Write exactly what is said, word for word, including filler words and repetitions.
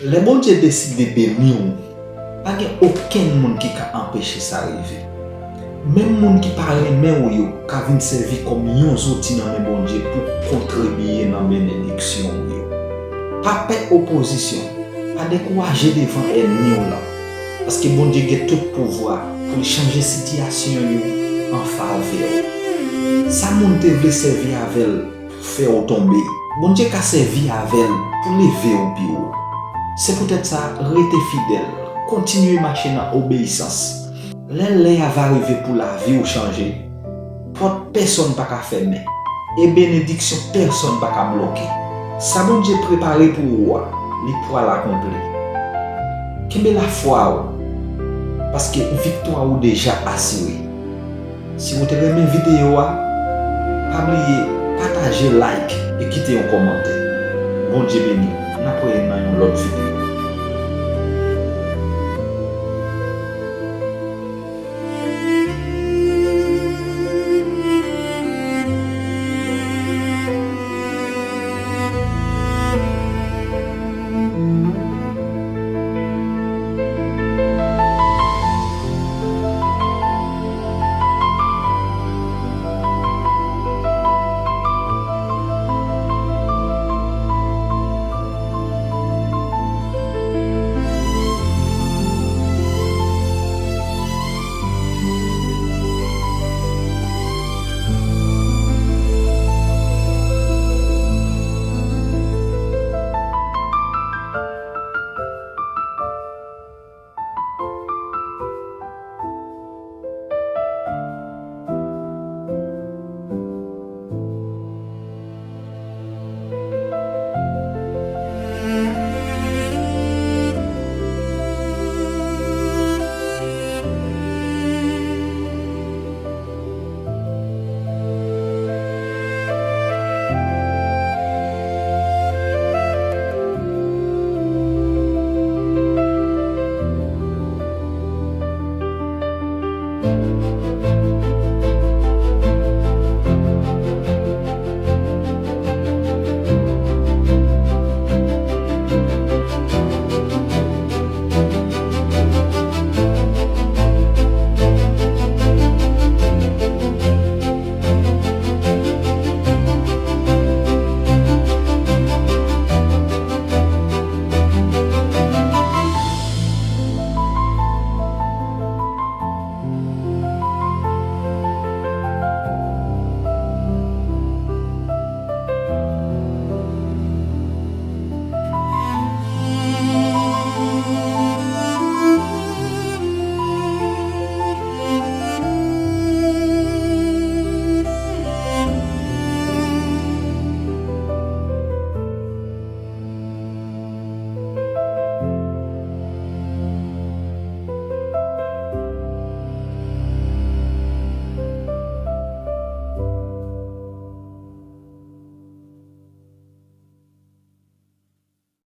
Lè Bondye deside beni w, pa gen okenn moun ki ka anpeche sa rive. Menm moun ki pa renmen w yo ka vin sèvi kòm yon zouti nan men Bondye pou kontribiye nan benediksyon w yo. Pa pè opozisyon, pa dekouraje devan ènmi w lan, paske Bondye gen tout pouvwa pou l chanje sitiyasyon yo an favè w. Sa moun te vle sèvi avè l pou fè w tonbe, Bondye ka sèvi avè l pou leve w pi wo. Se poutèt sa, rete fidèl, kontinye mache nan obeyisans. Lè lè a va rive pou lavi w chanje, pòt pèsonn pa ka fèmen, e benediksyon pèsonn pa ka bloke. Sa Bondye prepare pou ou a, li pral akonpli. Kenbe lafwa w, paske viktwa ou deja asire. Si ou te renmen videyo a, pa bliye pataje, like e kite yon kòmantè. Bondye beni w. N ap wè nan yon lòt videyo.